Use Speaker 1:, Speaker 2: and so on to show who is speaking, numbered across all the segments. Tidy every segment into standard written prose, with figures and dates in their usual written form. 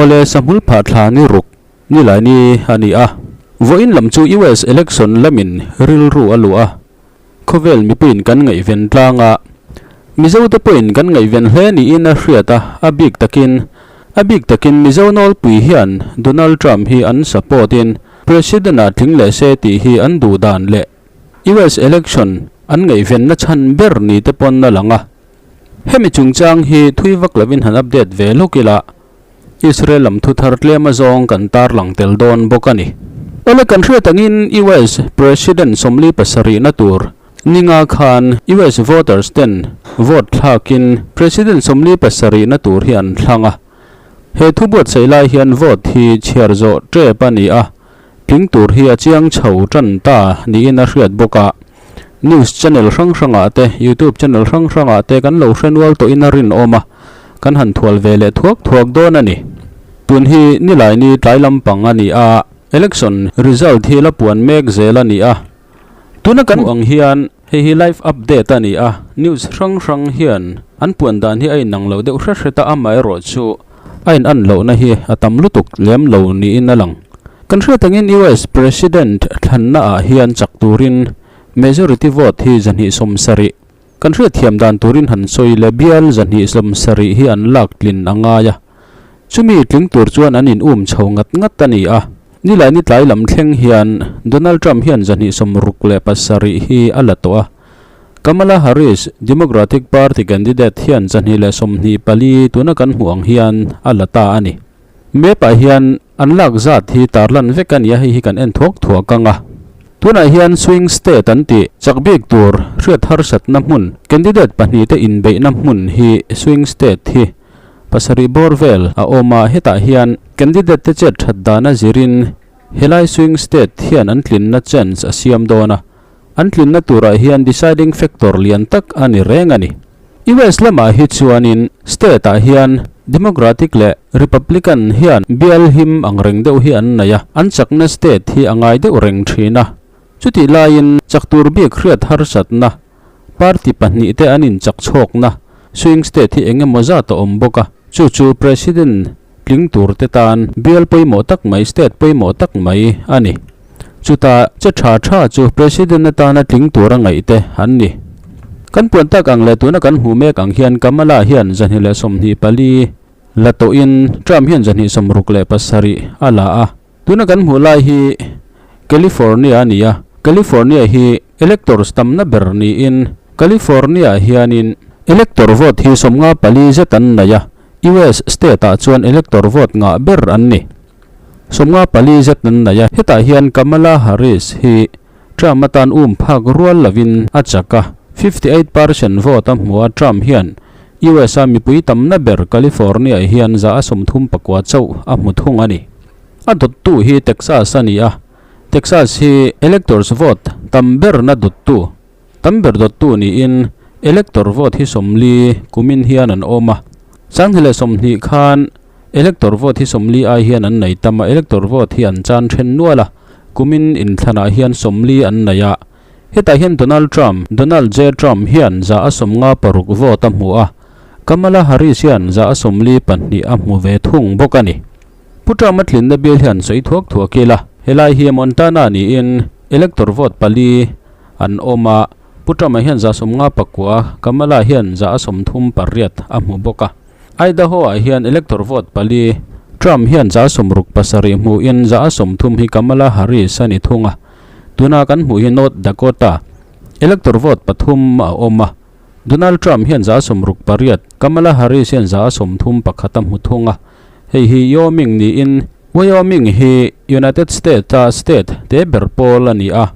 Speaker 1: Awle sahmul phah thla ni ruk nilai ni a ni a. Vawiin lam chu US election lamin rilru a luah a, khawvel mipuiin kan ngaihven tlang a, Mizote pawhin kan ngaihven hle niin a hriat a, a bik takin a bik takin Mizo nawlpui hian Donald Trump hi an support in President ah tling leh se tih hi an duh dan leh US election an ngaihvenna chhan ber ni te pawn a lang a. Hemi chungchang hi thui vak lovin han update ve lawk ila, Israel lam thu thar tlem azawng kan tarlang tel dawn bawk a ni. Awle kan hriat angin US President 47 na tur ninga khan US voters ten vote thlakin President 47 na tur hi an thlang a. He thu buatsaih lai hian vote hi chhiar zawh tep a ni a, tling tur hi a chiang chho tan ta niin a hriat bawk a. News channel hrang hrangah te, YouTube channel hrang hrangah te kan lo hre nual tawhin a rinawm a, kan han thual ve leh thuak thuak dawn a ni. Tun hi Nilaini tlai lampang a ni a, election result hi la puan mek zel a ni a. Tuna kan hmuh ang hian hei hi live update a ni a, news hrang hrang hian an puan dan hi a inang lo deuh hret hret a, amaherawhchu a inan lohna hi a tam lutuk lem lo niin a lang. Kan hriat angin US President thlanna ah hian chak turin majority vote hi 270. Kan hriat thiam dan turin han sawi le bial 270 hi an lak tlin a ngai a. Chumi tling tur chuan an in um chho ngat ngat a ni a. Nilai ni tlai lam thleng hian Donald Trump hian 267 hi a la tawh a. Kamala Harris, Democratic Party candidate hian 224 tuna kan hmuh ang hian a la ta a ni. Map ah hian an lak zat hi tarlan vek a ni a, hei hi kan en thuak thuak ang a. Tunah hian swing state an tih chak bik tur hriat harsatna hmun candidate pahnihte inbeihna hmun hi swing state hi pasarih bawr vel a awm a, hetah hian candidate te chet that dana zirin helai swing state hian an tlinna chance a siam dawn a, an tlinna turah hian deciding factor lian tak a ni reng a ni. US lamah hi chuanin state ah hian Democratic leh Republican hian bial him ang reng deuh hi an nei a, an chakna state hi a ngai deuh reng thin a. Chutih laiin chak tur bik hriat harsatna, party pahnih te an inchak chhawkna swing state hi eng emaw zat a awm bawk a, chu chu President tling tur te tan bial pawimawh tak mai, state pawimawh tak mai a ni. Chutah che tha tha chu President atana tling tura ngaih te an ni. Kan puan tak ang leh tuna kan hmuh mek ang hian Kamala hian 224 la tawhin Trump hian 267 a la a. Tuna kan hmuh lai hi California a ni a, California hi electors tamna ber niin California hianin elector vote hi 54 zet an nei a, US state ah chuan elector vote ngah ber an ni. 54 zet an nei a, hetah hian Kamala Harris hi Trump atan um phak rual lovin a chak a, 58 percent vote a hmu a, Trump hian US a mipui tamna ber California hian 39 chauh a hmu thung a ni. A dawttu hi Texas a ni a, Texas hi electors vote tam berna dawttu tam ber dawttu niin elector vote hi 40 kumin hian an awm a, 2020 khan Elector vote hi 40 ai hian an nei tam a, elector vote hi an chan then nual a, kumin inthlanah hian 40 an nei a. Hetah hian Donald Trump, Donald J. Trump, hian 56 vote a hmu a, Kamala Harris hian 42 a hmu ve thung bawk a ni. Pu Trump a tlinna bial hian sawi thuak thuak ila, helai hi Montana niin elector vote pali an awm a, Pu Trump-a hian 59, Kamala hian 38 a hmu bawk a. Idaho-ah hian elector vote pali, Trump hian 67 hmuhin 30 hi Kamala Harris a ni thung a. Tuna kan hmuh hi North Dakota elector vote pathum a awm a. Donald Trump hian 68, Kamala Harris hian 31 a hmu thung a. Hei hi Wyoming niin Wyoming hi United States-a state te ber pawl a ni a.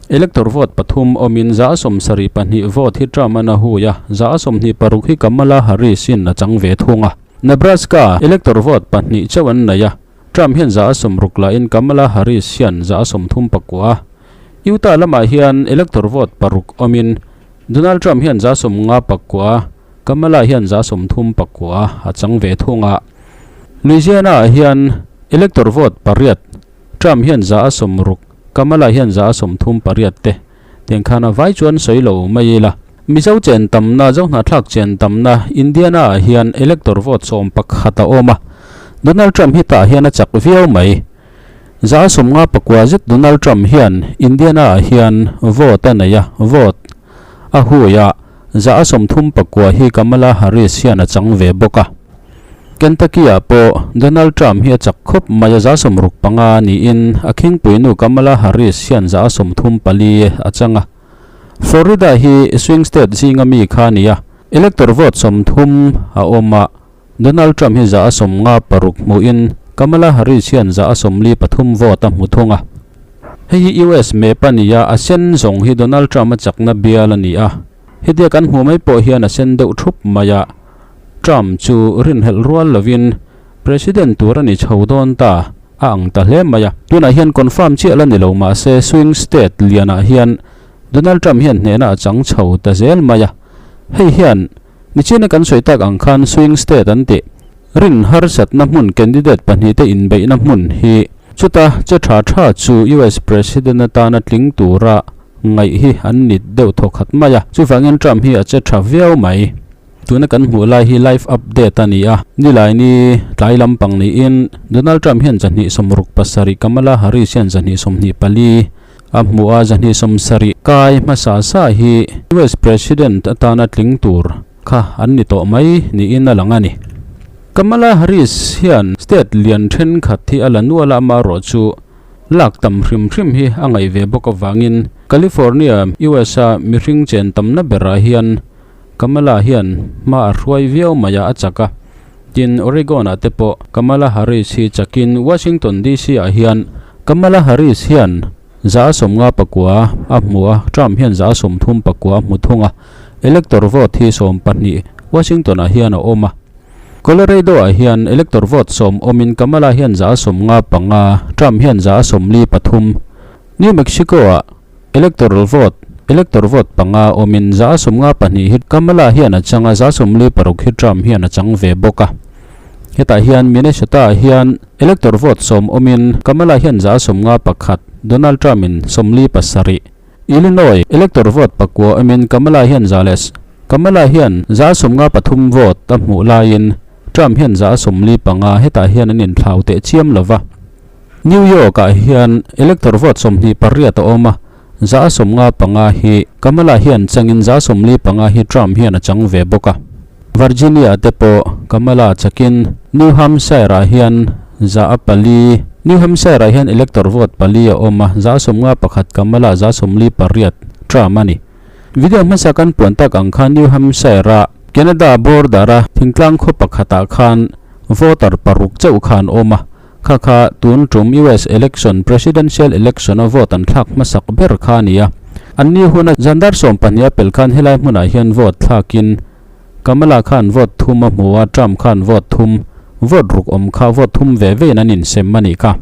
Speaker 1: Elector vote pathum awmin 72 vote hi Trump-an a hui a, 26 hi Kamala Harris-in a chang ve thung a. Nebraska elector vote pahnih chauh an nei a, Trump hian 60 lahin Kamala Harris hian 39. Utah lamah hian elector vote paruk awmin Donald Trump hian 59, Kamala hian 39 a chang ve thung a. Louisiana-ah hian elector vote pariat Trump hian 60, Kamala hian 38 te tiang khan a vai chuan sawi lo mai ila. Mizo chen tamna, Zohnahthlak chen tamna Indiana ah hian elector vote 11 a awm a. Donald Trump hi tah hian a chak viau mai. 159 zet Donald Trump hian Indiana-ah hian vote a nei a, vote a hui a, 39 hi Kamala Harris hian a chang ve bawk a. Kentucky-ah pawh Donald Trump hi a chak khawp mai a, 65 niin a khingpuinu Kamala Harris hian 34 a chang a. Florida hi swing state zinga mi kha a ni a, elector vote 30 a awm a, Donald Trump hi 56 hmuhin Kamala Harris hian 43 vote a hmu thung a. Hei hi US map a ni a, a sen zawng hi Donald Trump a chakna bial a ni a. Hetia kan hmuh mai pawh hian a sen deuh thup mai a, Trump chu rinhlelh rual lovin President tur a ni chho dawn ta a ang ta hle mai a. Tunah hian confirm chiah la ni lo mahse swing state lianah hian Donald Trump hian hnehna a chang chho ta zel mai a. Hei hian Nichina kan sawi tak ang khan swing state an tih. Rin harsatna hmun candidate pahnihte inbeihna hmun hi chuta che tha tha chu US President atana tling tura ngaih hi an nit deuh thaw khat mai a, chuvangin Trump hi a che tha viau mai. Tuna kan hmuh lai hi live update a ni a, Nilaini tlai lampang niin Donald Trump hian 267, Kamala Harris hian 224 a hmuh a, 270 kai hmasa sa hi US President atana tling tur kha an ni tawh mai niin a lang a ni. Kamala Harris hian state lian thenkhat hi a la nual a, amaherawhchu lak tam hrim hrim hi a ngaih ve bawk avangin California, US-a mihring chen tamna berah hian Kamala hian hma a hruai viau mai a, a chak a. Tin, Oregon-ah te pawh Kamala Harris hi chakin Washington DC-ah hian Kamala Harris hian 59 a hmu a, Trump hian 39 a hmu thung a. Elector vote hi 12 Washington-ah hian a awm a. Colorado-ah hian elector vote 10 awmin Kamala hian 95, Trump hian 43. New Mexico-ah Electoral vote, Elector vote panga awmin 52 hi Kamala hian a chang a, 46 hi Trump hian a chang ve bawk a. Hetah hian Minnesota-ah hian elector vote 10 awmin Kamala hian 51, Donald Trump-in 47. Illinois, Elector vote pakua awmin Kamala hian za leh Kamala hian 53 vote a hmuh laiin Trump hian 45, hetah hian an inthlau teh chiam lo va. New York-ah hian elector vote 28 a awm a, 55 hi Kamala hian changin 45 hi Trump hian a chang ve bawk a. Virginia te pawh Kamala chakin New Hampshire-ah hian 4, New Hampshire-ah hian elector vote pali a awm a, 51 Kamala, 48 Trump a ni. Video hmasa kan puan tak ang khan New Hampshire-a Canada border-a thingtlang khaw pakhatah khan voter paruk chauh kha an awm a, Kha kha tun tum US election, presidential election a vote an thlak hmasak ber kha a ni a. An ni huna zandar 12 a pel khan helai hmunah hian vote thlakin Kamala khan vote thum a hmu a, Trump khan vote thum, vote ruk awm kha vote thum ve vein an insem a nih kha.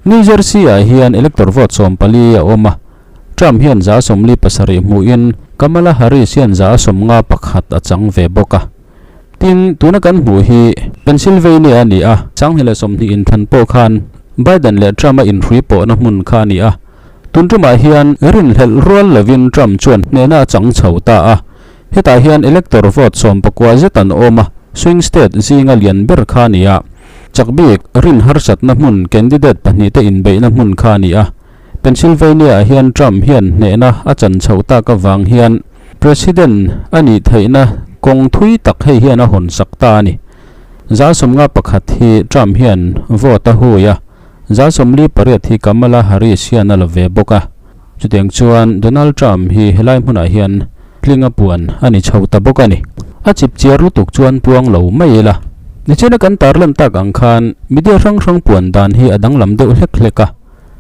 Speaker 1: New Jersey ah hian elector vote 14 a awm a, Trump hian 47 hmuhin Kamala Harris hian 51 a chang ve bawk a. Tin, tuna kan hmuh hi Pennsylvania a ni a, 2020 inthlan pawh khan Biden leh Trump-a inhrui pawhna hmun kha a ni a. Tun tumah hian rinhlelh rual lovin Trump chuan hnehna a chang chho ta a. Hetah hian elector vote 19 zet an awm a, swing state zinga lian ber kha a ni a. Chak bik rin harsatna hmun candidate pahnihte inbeihna hmun kha a ni a. Pennsylvania-ah hian Trump hian hnehna a chan chhoh tak avang hian President a nih theihna kawng thui tak hei hian a hawn sak ta a ni. 51 hi Trump hian vote a hui a, 48 hi Kamala Harris hian a la ve bawk a. Chutiang chuan Donald Trump hi helai hmunah hian tling a puan a ni chho ta bawk a ni. A chip chiar lutuk chuan puang lo mai ila. Nichina kan tarlan tak ang khan media hrang hrang puan dan hi a danglam deuh hlek hlek a.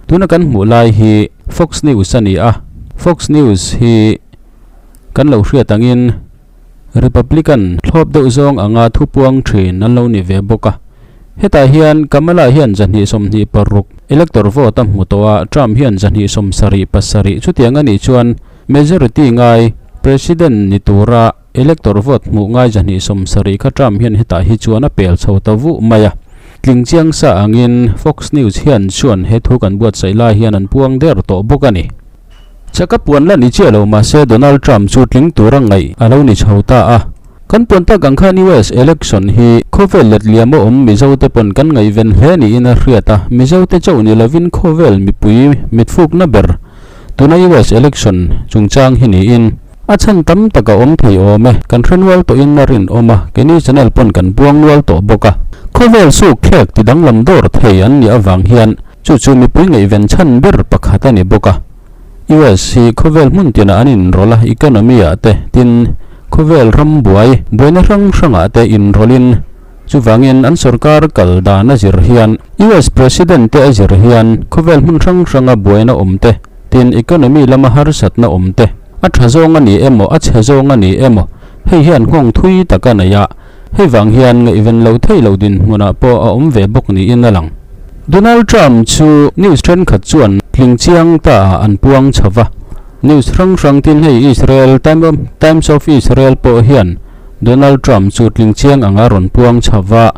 Speaker 1: Tuna kan hmuh lai hi Fox News a ni a, Fox News hi kan lo hriat angin Republican thlawp deuh zawng anga thupuang thin an lo ni ve bawk a. Hetah hian Kamala hian 226 elector vote a hmu tawh a, Trump hian 277 chutiang a nih chuan majority ngai President ni tura Elector vote hmuh ngai 270 kha Trump hian hetah hi chuan a pel chho ta vuh mai a. Tling chiang sa angin Fox News hian chuan he thu kan buatsaih lai hian an puang der tawh bawk a ni. Chaka puan la ni chiah lo mahse Donald Trump chu tling tura ngaih a lo ni chho ta a. Kan puan tak ang khan US election hi khawvel letliam a awm Mizo te pawn kan ngaihven hle niin a hriat a, Mizo te chauh ni lovin khawvel mipui mitfukna ber tuna US election chungchang hi niin a chhan tam tak a awm thei awm e, kan hre nual tawhin a rinawm a, keini channel pawn kan buang nual tawh bawk a. Khawvel suk thlek ti danglam dawr thei an nih avang hian chu chu mipui ngaihven chhan ber pakhat a ni bawk a. US hi khawvel hmun tinah an inrawlh a, economy ah te, tin, khawvel ram buai, buaina hrang hrangah te inrawlhin, chuvangin an sorkar kal dan a zir hian, US President te a zir hian khawvel hmun hrang hranga buaina awm te, tin, economy lama harsatna awm te, a tha zawng a ni emaw, a chhe zawng a ni emaw, hei hian nghawng thui tak a nei a. Hei vang hian ngaihven lo theih loh dinhmunah pawh a awm ve bawk niin a lang. Donald Trump chu news thenkhat chuan tling chiang ta ah an puang chho va. News hrang hrang tin hei Israel Times of Israel pawh hian Donald Trump chu tling chiang anga rawn puang chho va.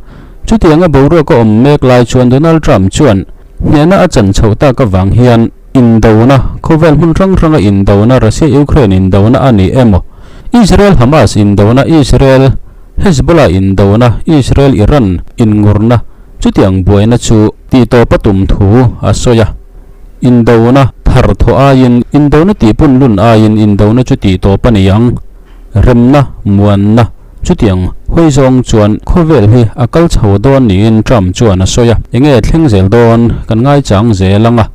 Speaker 1: Chutianga boruak a awm mek lai chuan Donald Trump chuan hnehna a chan chhoh tak avang hian Indona, Khawvel hmun hrang hranga indona, Russia-Ukraine indona a ni emaw, Israel-Hamas indona, Israel-Hezbollah indona, Israel-Iran inngurna, chutiang buaina chu tihtawp a tum thu a sawi a. Indona thar thawh aiin, indona tihpunlun aiin indona chu tihtawp a ni ang. Remna, muanna. Chutiang hawi zawng chuan khawvel hi a kal chho dawn niin Trump chuan a sawi a, enge thleng zel dawn kan ngaichang zel ang a.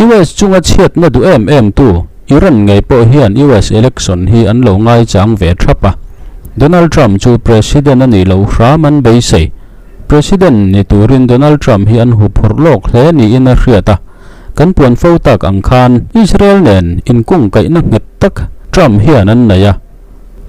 Speaker 1: US chunga chhiatna duh em em tu Iran ngei pawh hian US election hi an lo ngaichang ve thap a. Donald Trump chu President a nih loh hram an beisei. President ni turin Donald Trump hi an huphurh lawk hle niin a hriat a. Kan puan fo tak ang khan Israel nen inkungkaihna nghet tak Trump hian an nei a.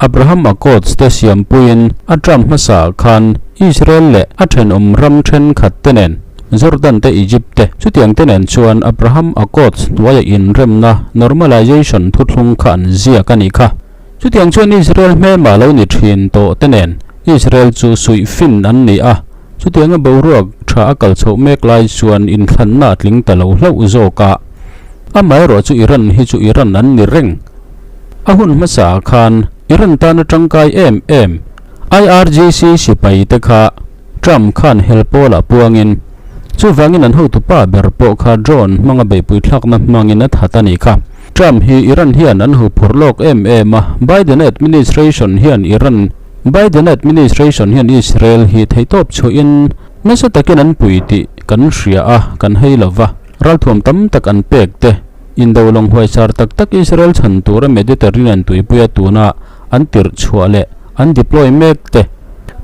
Speaker 1: Abraham Accords te siampuiin a term hmasa ah khan Israel leh a thenawm ram thenkhat te nen, Jordan te Egypt te, chutiang te nen chuan Abraham Accords hnuaia inremna, normalization, thuthlung kha an ziak a nih kha. Chutiang chuan Israel hmelma lo ni thin tawh te nen Israel chu suih fin an ni a, chutianga boruak tha a kal chhoh mek lai chuan inthlanna a tling ta lo hlauh zawk a. Amaherawh chu Iran hi chu Iran an ni reng. A hun hmasa ah khan Iran tana tangkai em em IRGC sipai te kha Trump khan hel pawlah puangin chuvangin an hotupa ber pawh kha drone hmanga beihpui thlakna hmangin a that a nih kha. Trump hi Iran hian an huphurh lawk em em a, Biden administration hian Iran Biden administration hian Israel hi theihtawp chhuahin nasa takin an pui tih kan hria a, kan hei lova ralthuam tam tak an pek te. Indo lawng huaisar tak tak Israel chhan tura Mediterranean tuipuia tuna an tirh chhuah leh an deploy mek te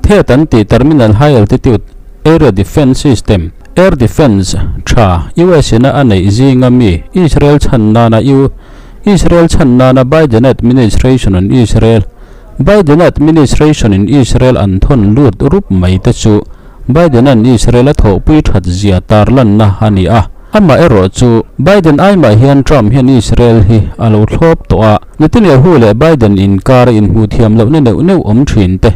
Speaker 1: THAAD an tih Terminal High Altitude Area Defence System, Air Defence, tha US ina a neih zinga mi Israel chhan nana U Israel chhan nana Biden administration in Israel Biden administration in Israel an thawn lut rup mai te chu Biden an Israel a thawhpui that zia tarlanna a ni a. Amah erawh chu Biden aimah hian Trump hian Israel hi a lo thlawp tawh a, Netanyahu leh Biden inkar a inhmuh thiam lohna neuh neuh awm thin te,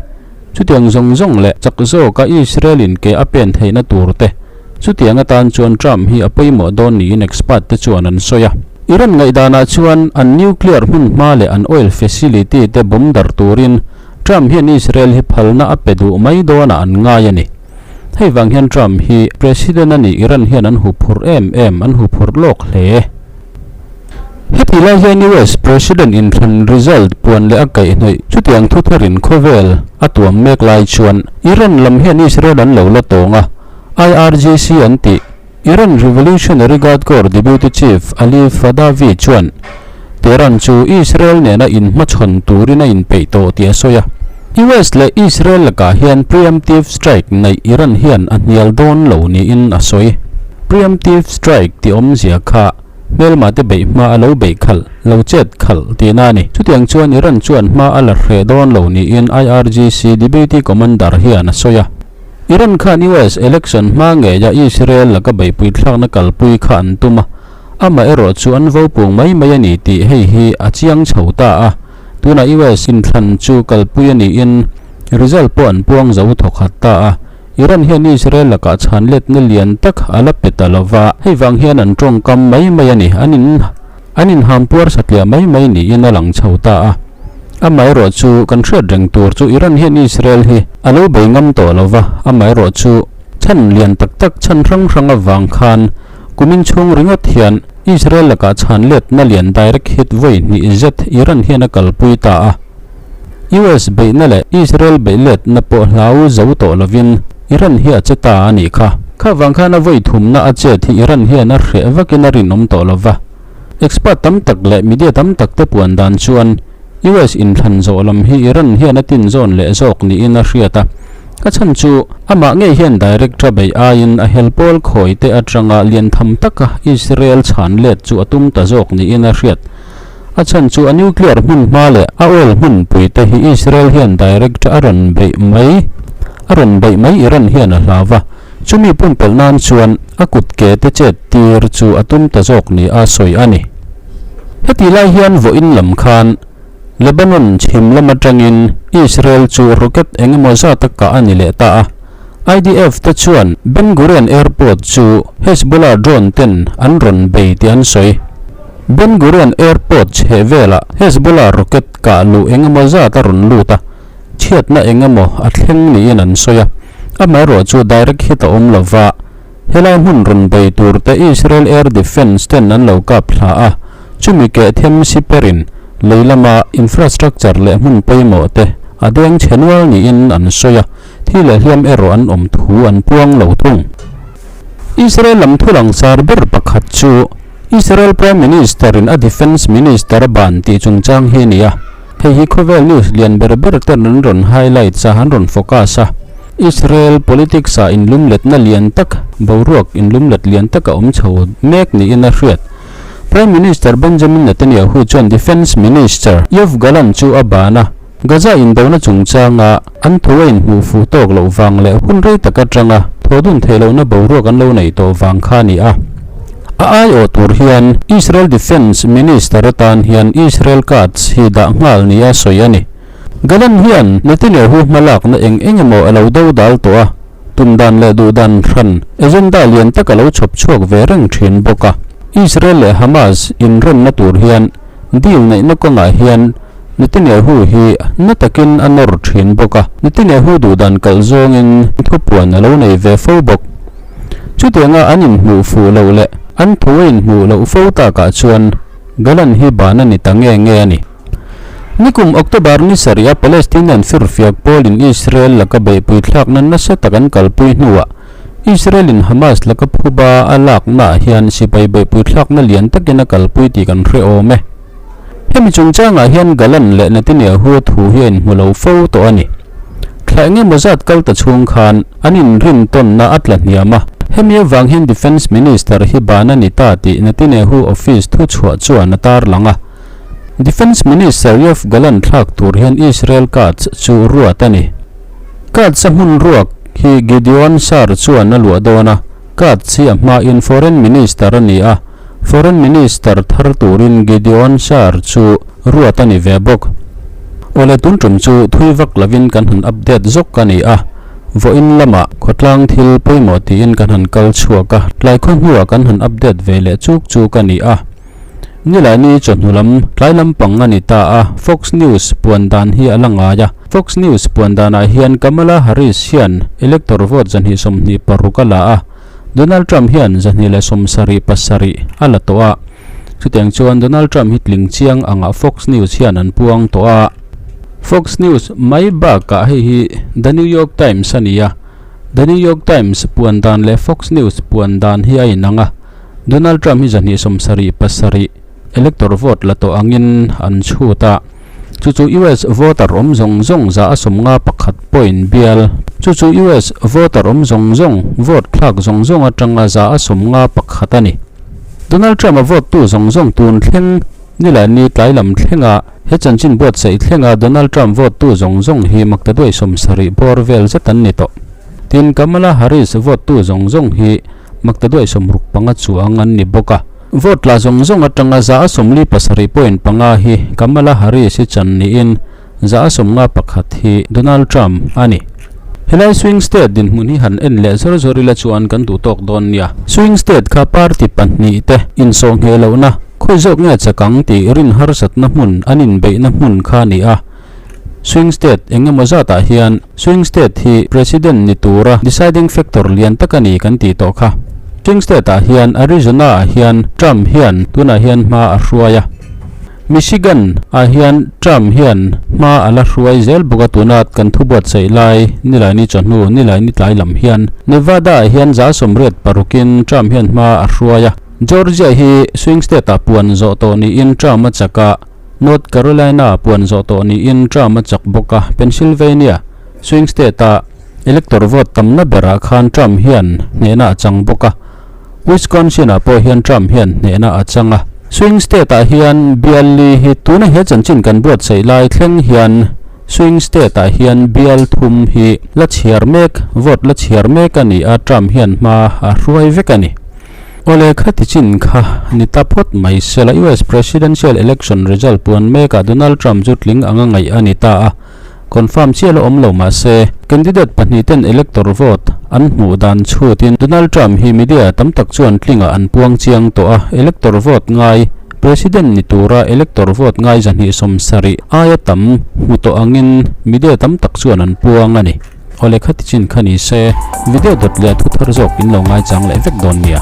Speaker 1: chutiang zawng zawng leh chak zawka Israel in ke a pen theihna tur te, chutiang atan chuan Trump hi a pawimawh dawn niin expert te chuan an sawi a. Iran ngaihdanah chuan an nuclear hmun hma leh an oil facility te bomb dar turin Trump hian Israel hi phalna a pe duh mai dawnah an ngai a ni. Hei vang hian Trump hi President a nih Iran hian an huphurh em em, an huphurh lawk hle. Heti lai hian US President inthlan result puan leh a kaihhnawih chutiang thu tharin khawvel a tuam mek lai chuan Iran lam hian Israel an lo la tawng a, IRGC an tih. Iran Revolutionary Guard Corps Deputy Chief Ali Fadavi chuan Tehran chu Israel nena inhmachhawn turin a inpeih tawh tih a sawi a. US leh Israel lakah hian preemptive strike neih Iran hian a hnial dawn lo niin a sawi. Preemptive strike tih awmzia kha hmelma te beih hma a lo beih khalh, lo chet khalh tihna a ni. Chutiang chuan Iran chuan hma a la hreh dawn lo niin IRGC Deputy Commander hian a sawi a. Iran khan US election hma ngeia Israel laka beihpui thlakna kalpui kha an tum a, amah erawh chu an vo pung mai mai a ni tih hei hi a chiang chho ta a. Tunah US inthlan chu kalpui a niin result pawh an puang zo thawkhat ta a. Iran hian Israel lakah chhan letna lian tak a la pe ta lova, hei vang hian an tawngkam mai mai a ni, an in an inhampuar satliah mai mai niin a lang chho ta a. Amaherawhchu kan hriat reng tur chu Iran hian Israel hi a lo bei ngam tawh lo va, amaherawhchu chhan lian tak tak chhan hrang hrang avang khan kumin chhung ringawt hian Israel lakah chhan letna lian direct hit vawi hnih zet Iran hian a kalpui ta a. US beihna leh Israel beih letna pawh hlau zo tawh lovin Iran hi a che ta a nih kha. Kha vang khan a vawi thumna a chet hi Iran hian a hreh vakin a rinawm tawh lo va. Expert tam tak leh media tam tak te puan dan chuan US inthlan zawh lam hi Iran hian a tin zawn leh zawk niin a hriat a. A chhan chu amah ngei hian direct tha beih aiin a hel pawl khawi te atanga lian tham taka Israel chhan let chu a tum ta zawk niin a hriat. A chhan chu a nuclear hmun hma leh a oil hmunpui te hi Israel hian direct a rawn beih mai a rawn beih mai Iran hian a hlau va. Chumi pumpelh nan chuan a kut ke te chet tir chu a tum ta zawk ni a sawi a ni. Heti lai hian vawiin lam khan Lebanon chhim lam atangin Israel chu rocket eng emaw zat a kah a ni leh ta a. IDF te chuan Ben Gurion Airport chu Hezbollah drone ten an rawn bei tih an sawi. Ben Gurion Airport chheh velah Hezbollah rocket kah luh eng emaw zat a rawn lut a. Chhiatna eng emaw a thleng niin an sawi a, amaherawh chu direct hit a awm lova, helai hmun rawn bei tur te Israel Air Defence ten an lo kap thla a, chumi keh them siperin lei lama infrastructure leh hmun pawimawh te a deng chhe nual niin an sawi a, thi leh hliam erawh an awm thu an puang lo thung. Israel lam thu langsar ber pakhat chu Israel Prime Minister in a Defence Minister a ban tih chungchang hi a ni a. Hei hi khawvel news lian ber ber ten an rawn highlights a, an rawn focus a. Israel politics ah inlumletna lian tak, boruak inlumlet lian tak a awm chho mek niin a hriat. Prime Minister Benjamin Netanyahu chuan Defence Minister Yoav Gallant chu a ban a, Gaza indona chungchanga an thu a inhmuh fuh tawk loh vang leh hun rei tak atanga thaw dun theih lohna boruak an lo neih tawh vang kha a ni a. A aiawh tur hian Israel Defence Minister atan hian Israel Katz hi dah nghal nia sawi a ni. Gallant hian Netanyahu hmalakna eng eng emaw a lo do dal tawh a, tum dan leh duh dan hran agenda lian tak a lo chhawp chhuak ve reng thin bawk a. Israel leh Hamas inremna tur hian deal neihna kawngah hian Netanyahu hi na takin a nawr thin bawk a, Netanyahu duh dan kalh zawngin thupuan a lo nei ve fo bawk. Chutianga an inhmuh fuh loh leh an thu a inhmuh loh fo takah chuan Gallant hi ban a ni ta nge nge a ni. Nikum October ni sarih a Palestinian firfiak pawlin Israel laka beihpui thlakna nasa tak an kalpui hnuah Israel-in Hamas laka phuba a laknaah hian sipai beihpui thlakna lian takin a kalpui tih kan hre awm e. Hemi chungchangah hian Gallant leh Netanyahu thu hi a inhmu lo fo tawh a ni. Thla eng emaw zat kal ta chhung khan an inrin tawnna a tla hniam a, hemi avang hian Defence Minister hi ban a ni ta tih Netanyahu office thuchhuah chuan a tarlang a. Defence Minister Yoav Gallant thlak tur hian Israel Katz chu ruat a ni. Katz-a hmun ruak hi Gideon Saar chuan a luah dawn a, Katz hi a hmain Foreign Minister a ni a, Foreign Minister thar turin Gideon Saar chu ruat a ni ve bawk. Awle tun tum chu thui vak lovin kan han update zawk a ni a, vawiin lamah khawtlang thil pawimawh tiin kan han kal chhuak a, tlai khaw hnuah kan han update ve leh chuk chuk a ni a. Nilaini chawhnu lam tlai lampang a ni ta a, Fox News puan dan hi a la ngai a. Fox News puan danah hian Kamala Harris hian elector vote 226 a la a, Donald Trump hian 277 a la tawh a. Chutiang chuan Donald Trump hi tling chiang angah Fox News hian an puang tawh a. Fox News mai bakah hei hi The New York Times a ni a. The New York Times puan dan leh Fox News puan dan hi a inang a. Donald Trump hi 277 elector vote la tawh angin an chhut a. Chu chu US voter awm zawng zawng 151 point bial. Chu chu US voter awm zawng zawng vote thlak zawng zawng atanga 151 a ni. Donald Trump a vote tu zawng zawng tun thleng Nilaini tlai lam thlenga he chanchin buatsaih thlenga Donald Trump vote tu zawng zawng hi maktaduai 70 bawr vel zet an ni tawh. Tin, Kamala Harris vote tu zawng zawng hi maktaduai 65 chuang an ni bawk a. Vote tla zawng zawng atanga 47.5 hi Kamala Harris hi chan niin 51 hi Donald Trump a ni. Helai swing state dinhmun hi han en leh zawr zawr ila chuan kan duh tawk dawn nia. Swing state kha party pahnih te insawh ngheh lohna, khawi zawk nge chak ang tih rin harsatna hmun an inbeihna hmun kha a ni a. Swing state eng emaw zatah hian swing state hi president ni tura deciding factor lian tak a ni kan tih tawh kha. Swing state ah hian Arizona ah hian Trump hian tunah hian hma a hruai a. Michigan ah hian Trump hian hma a la hruai zel bawk a tuna kan thu buatsaih lai Nilaini chawhnu Nilaini tlai lam hian Nevada ah hian 86 in Trump hian hma a hruai a. Georgia hi swing state ah puan zawh tawh niin Trump a chak a. North Carolina puan zawh tawh niin Trump a chak bawk a, Pennsylvania swing state-a elector vote tamna berah khan Trump hian hnehna a chang bawk a, Wisconsin-ah pawh hian Trump hian hnehna a chang a. Swing state-ah hian bial li hi tuna he chanchin kan buatsaih lai thleng hian swing state-ah hian bial thum hi la chhiar mek, vote la chhiar mek a ni a, Trump hian hma a hruai vek a ni. Awle khati chin kha ni ta phawt mai sela US Presidential Election result puan mekah Donald Trump chu tling anga ngaih a ni ta a, confirm chiah la awm lo mah se, candidate pahnihten elector vote an hmuh dan chhutin Donald Trump hi media tam tak chuan tlingah an puang chiang tawh a, elector vote ngai President ni tura elector vote ngai 270 aia tam hmu tawh angin media tam tak chuan an puang a ni. Aw lehkha ti chin kha ni se, video dawt leh thu thar zawk in lo ngaichang leh vek dawn nia.